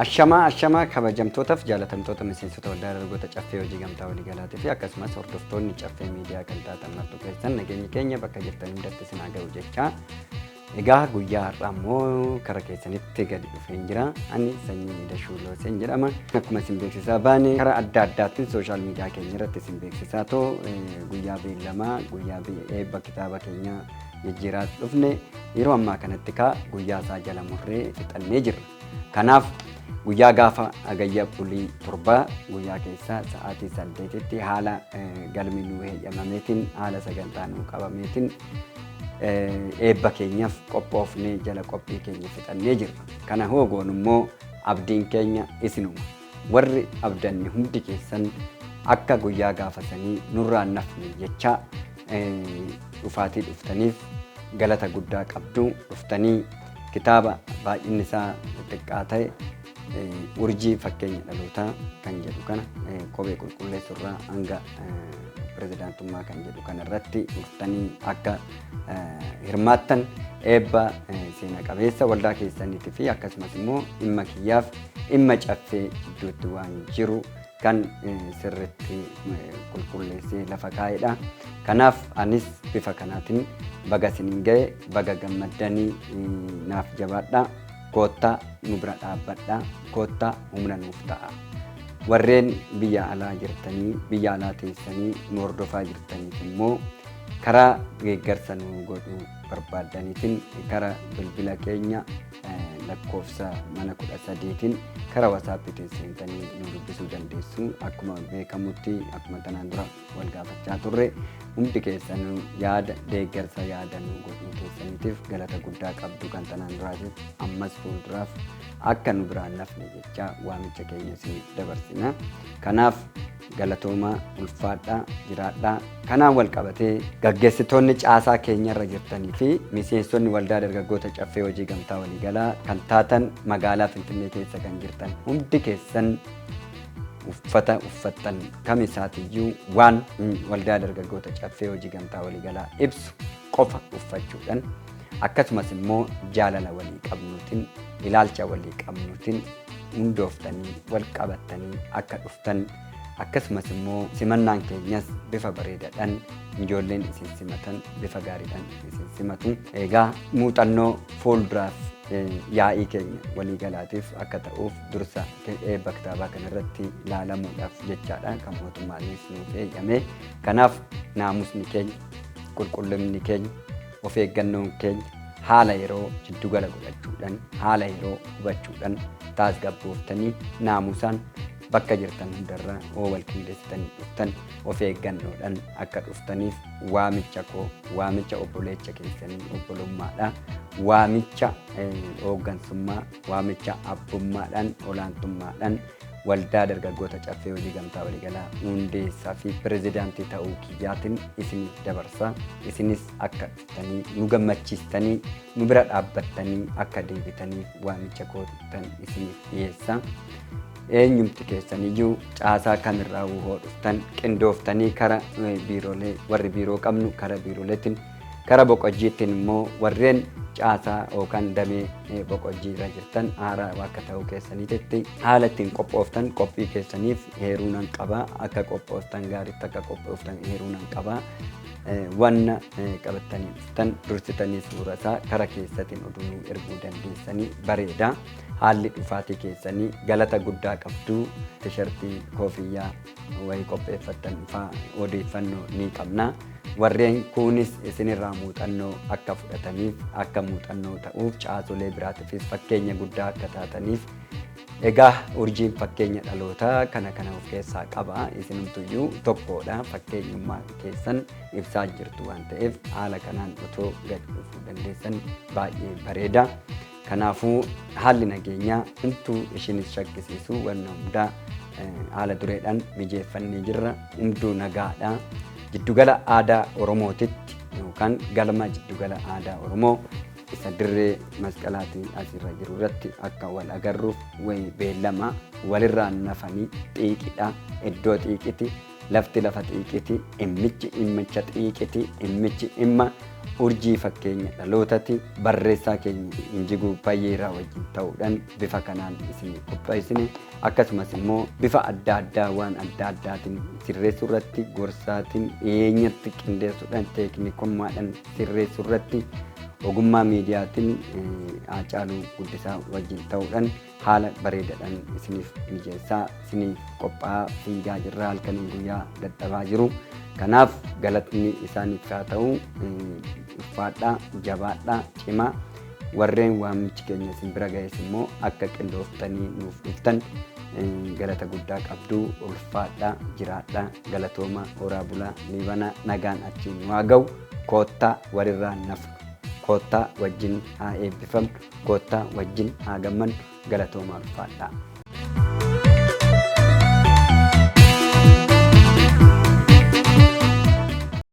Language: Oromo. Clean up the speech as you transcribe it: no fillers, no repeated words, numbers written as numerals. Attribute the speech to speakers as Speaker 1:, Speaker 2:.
Speaker 1: Ashamaa, ashamaa, kabajamtootaaf jaalatamtoota miseensota Waldaa Dargaggoota Caffee Hojii Gamtaa Waliigalaatii fi akkasumas hordoftoonni Caffee Miidiyaa kan taatan martuu keessan, nageenyi keenya bakka jirtan hundatti isin haa ga'u jechaa. Egaa guyyaa har'aa immoo kara keessanitti gadi dhufeen jira. Ani Sanyii Idashuu Looseen jedhama. Akkuma isin beeksisaa baane, karaa adda addaatiin social media keenya irratti isin beeksisaa too guyyaa beellamaa, guyyaa eebba kitaaba keenyaa jijjiiraa dhufne, yeroo ammaa kanatti kaa guyyaa isaa jala murree fixannee jirra. Kanaaf guyyaa gaafa Hagayya bulii 7 guyyaa keessa sa'aatii 8tti haala galmi nuu heeyyamameetiin, haala sagantaa nuu qabameetiin eebba keenyaaf qophoofnee jala qophii keenya fixannee jirra. Kana hoo goonu immoo abdiin keenya isinuma. Warri abdanne hundi keessan akka guyyaa gaafasanii nurraan nafne jechaa, dhufaatii dhuftaniif galata guddaa qabdu. Dhuftanii kitaaba baay'inni isaa xiqqaa ta'e, "Urjii Fakkeenya Dhalootaa" kan jedhu kana, kophee qulqulleessurraa hanga pirezidaantummaa kan jedhu kana irratti dhuftanii akka hirmaattan, eebba seena qabeessa waldaa keessaniitii fi akkasumas immoo dhimma kiyyaaf dhimma Caffee jidduutti waan jiru kan sirritti qulqulleessee lafa kaa'edha. Kanaaf anis bifa kanaatiin baga isiniin ga'e, baga gammaddanii naaf jabaadhaa. Koottaa nu bira dhaabbadhaa. Koottaa humna nuuf ta'a. Warreen biyya alaa jirtanii, biyya alaa teessanii nu hordofaa jirtaniif immoo karaa deeggarsa nu godhuu barbaaddaniitiin karaa bilbila keenya lakkoofsa mana 13tiin karaa WhatsAppiitiin seentanii nu dubbisuu dandeessu. Akkuma beekamutti, akkuma tanaan dura wal gaafachaa turre, hundi keessanuu yaada deeggarsa yaada nu godhuu keessaniitiif galata guddaa qabdu. Kan tanaan duraatiif ammas fuulduraaf akka nu biraan nafne jecha waamicha keenya isiniif dabarsina. Kanaaf galatoomaa, ulfaadhaa, jiraadhaa. Kanaan wal qabatee gaggeessitoonni caasaa keenyarra jirtanii fi miseensonni Waldaa Dargaggoota Caffee Hojii Gamtaa Waliigalaa kan taatan, magaalaa Finfinnee keessa kan jirtan hundi keessan, uffata uffattan kam isaatiyyuu waan Waldaa Dargaggoota Caffee Hojii Gamtaa Waliigalaa ibsu qofa uffachuudhaan, akkasumas immoo jaalala walii qabnuutiin, ilaalcha walii qabnuutiin hundooftanii wal qabattanii akka dhuftan, akkasumas immoo simannaan keenyas bifa bareedaadhaan ijoolleen isin simatan bifa gaariidhaan isin simatu. Egaa muuxannoo fuulduraaf yaa'ii keenya waliigalaatiif akka ta'uuf dursa eebba kitaabaa kanarratti ilaalamuudhaaf jechaadha kan mootummaanis nuuf eeyyame. Kanaaf naamusni keenya, qulqullinni keenya, of eeggannoon keenya haala yeroo jiddugala godhachuudhaan, haala yeroo hubachuudhaan taasgabbooftanii naamusaan bakka jirtan hundarraa oo wal qindeessitanii dhuftan, of eeggannoodhaan akka dhuftaniif waamicha koo, waamicha obboleecha keessanii obbolummaadha, waamicha hooggansummaa, waamicha abbummaadhaan, olaantummaadhaan Waldaa Dargaggoota Caffee Hojii Gamtaa Waliigalaa hundeessaa fi pirezidaantii ta'uu kiyyaatiin isiniif dabarsa. Isinis akka dhuftanii nu gammachiistanii nu bira dhaabbattanii akka deebitaniif waamicha kootan isiniif dhiyeessa. Eenyumti keessaniyyuu caasaa kamirraa hoo dhuftan, qindooftanii kara biiroolee, warri biiroo qabnu kara biirooleetiin, kara Boqojjiittiin immoo warreen caasaa yookaan damee Boqojjii irra jirtan, haaraa akka ta'uu keessaniitti haala ittiin qophooftan qophii keessaniif heeruu nan qaba. Akka qophooftan, gaariitti akka qophooftan heeruu nan qaba. Wanna qabattanii dhuftan dursitanii suura isaa kara keessatiin oduu nuu erguu dandeessanii bareeda. Haalli dhufaatii keessanii galata guddaa qabdu. Tishartii, koofiyyaa wayii qopheeffattan faa odeeffannoo ni qabna. Warreen kunis isinirraa muuxannoo akka fudhataniif, akka muuxannoo ta'uuf, caasolee biraatiifis fakkeenya guddaa akka taataniif. Egaa urjiin fakkeenya dhalootaa kana kana of keessaa qaba. Isinumtuyyuu tokkodha. Fakkeenyummaa keessan ibsaa jirtu waan ta'eef haala kanaan otoo gadi dhufuu dandeessan baay'ee bareeda. Kanaafuu haalli nageenyaa homtuu ishinis shakkisiisu, wanna hundaa haala dureedhaan mijeeffannee jirra. Hunduu nagaadha. Jiddugala aadaa Oromootitti yookaan galma Jiddugala Aadaa Oromoo isa dirree masqalaatiin asirra jiru irratti akka wal agarruuf wayi beellama. Walirraan nafanii xiiqidha. Iddoo xiiqiti, lafti lafa xiiqiti, dhimmichi dhimmicha xiiqiti, dhimmichi dhimma Urjii fakkeenya dhalootati barreessaa keenya Injiguu Fayyeeraa wajjin ta'uudhaan bifa kanaan isin qopheessine. Akkasumas immoo bifa adda addaa waan adda addaatiin sirreessuu irratti, gorsaatiin dhiyeenyatti qindeessuudhaan, teeknikummaadhaan sirreessuu irratti, ogummaa miidiyaatiin Haacaaluu Guddisaa wajjin ta'uudhaan haala bareedaadhaan isiniif mijeessaa, isiniif qophaa'aa fiigaa jirra, halkanii guyyaa dadhabaa jiru. Kanaaf galatni isaaniif haa ta'u. Ulfaadhaa, jabaadhaa, cimaa. Warreen waamichi keenya isin bira ga'es immoo akka qindooftanii nuuf dhuftan galata guddaa qabdu. Ulfaadhaa, jiraadhaa, galatooma, horaa bulaa, liibanaa, nagaan achiin nu haa ga'u. Koottaa walirraa nafnu, koottaa wajjin haa eebbifamnu, koottaa wajjin haa gammannu. Galatooma, ulfaadhaa.